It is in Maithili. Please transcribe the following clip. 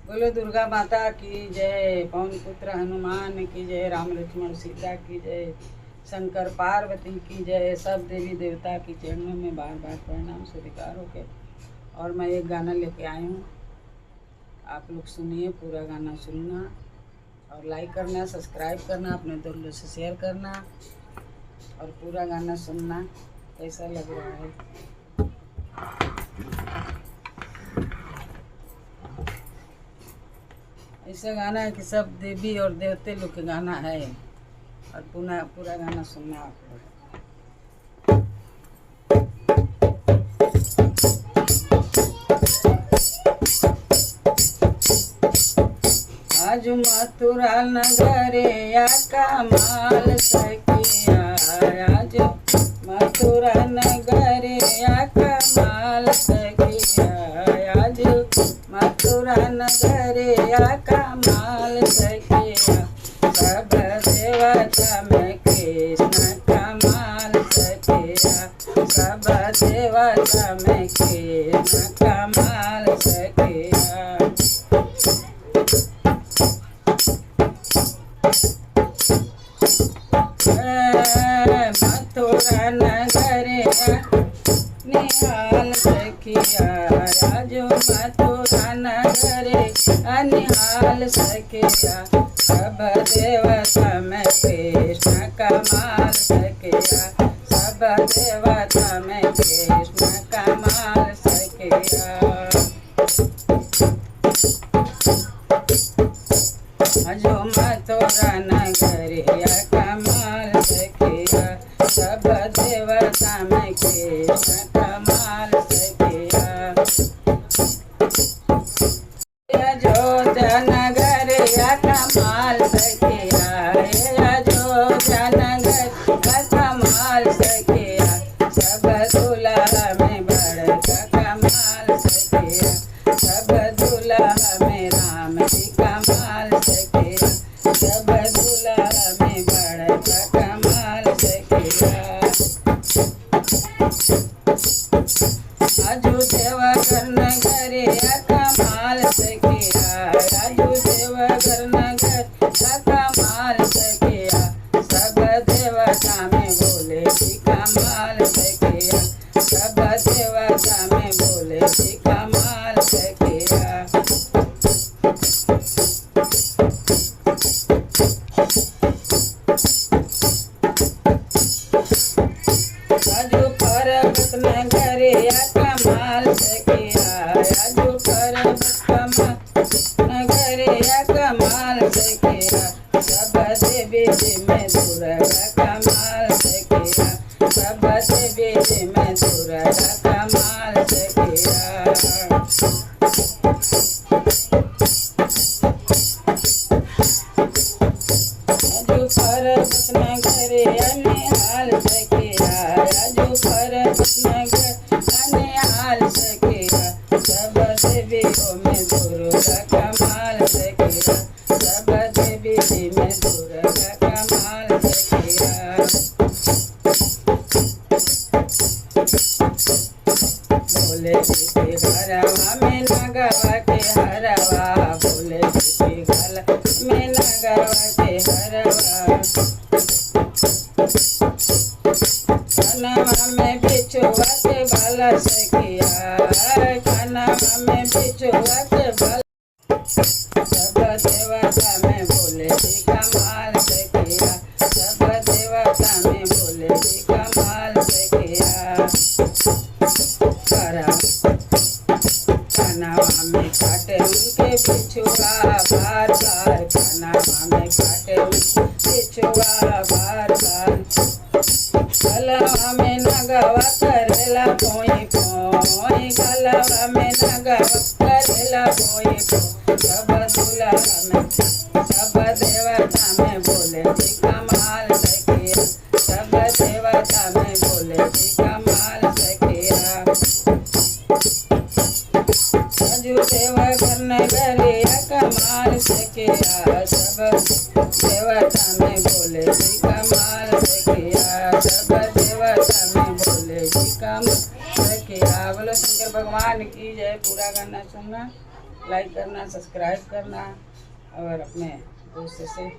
बोलो दुर्गा माता की जय, पवन पुत्र हनुमान की जय, राम लक्ष्मण सीता की जय, शंकर पार्वती की जय। सब देवी देवता की चरणों में बार बार प्रणाम स्वीकार होके। और मैं एक गाना लेके आई हूँ, आप लोग सुनिए, पूरा गाना सुनना और लाइक करना, सब्सक्राइब करना, अपने दोस्तों से शेयर करना और पूरा गाना सुनना कैसा लग रहा है। ऐसा गाना है कि सब देवी और देवते लोग के गाना है और पूरा पूरा गाना सुनना आप लोग। आज मथुरा नगरे कमाल सखिया, आज मथुरा नगरे कमाल सखिया, आज मथुरा नगरे कमाल सखिया, सब देवता में कृष्ण कमाल सखिया, सब देवता में कृष्ण कमाल सखिया। मथुरा नगर निहाल सखिया, राजू मथुरा नगर निहाल सखिया, सब देवता में कृष्ण कमाल सखिया, सब देवता में कृष्ण कमाल सखिया। जो मथुरा नगरिया कमाल सखिया, सब देवता में कृष्ण कमाल सखिया। अयोध्या नगरिया कमाल सखिया, अयोध्या नगर कमाल सखिया, सब दुल्हा में बड़का कमाल सखिया, सब दुल्हा में राम जी कमाल सखिया, सब दुल्हा में बड़का कमाल सखिया। आजू देवघर नगरिया कमाल सखिया, आजू देवघर नगर कमाल सखिया, सब देवता में भोले जी कमाल सखिया, सब देवता में भोले जी कमाल सखिया। राजू पर्वत नगरिया कमाल सखिया, राजू पर्वत नगरिया कमाल सखिया, सब देवी जी में दुर्गा कमाल सखिया, सब देवी जी में दुर्गा कमाल सखिया। राजू पर्वत नगरिया निहाल सखिया, राजू पर्वत नगर निहाल सखिया, सब देवियों में दुर्गा कमाल सखिया, सब देवी जी में दुर्गा कमाल सखिया। भोले जी के घरवा में नगवा के हरवा, भोले जी के घर में नगवा के हरवा, कनवा में बिछुआ के बाला सखिया, कनवा में बिछुआ के बाला, सब देवता में भोले जी कमाल सखिया, सब देवता में भोले जी कमाल सखिया। कनवा में काटे उनके बिछुआ बार बार, कनवा में काटे उनके बिछुआ बार बार, गलवा में नगवा करेला पोई पोई, गलवा में नगवा करेला पोई पोई, सब दुल्हा में सब देवता में भोले जी कमाल सखिया, सब देवता में भोले जी कमाल सखिया। राजू देवघर नगरिया कमाल सखिया, सब देवता में भोले जी कमाल सखिया, सब देवता में भोले जी कमाल सखिया। बोलो शंकर भगवान की जय। पूरा गाना सुनना। लाइक करना, सब्सक्राइब करना और अपने दोस्त से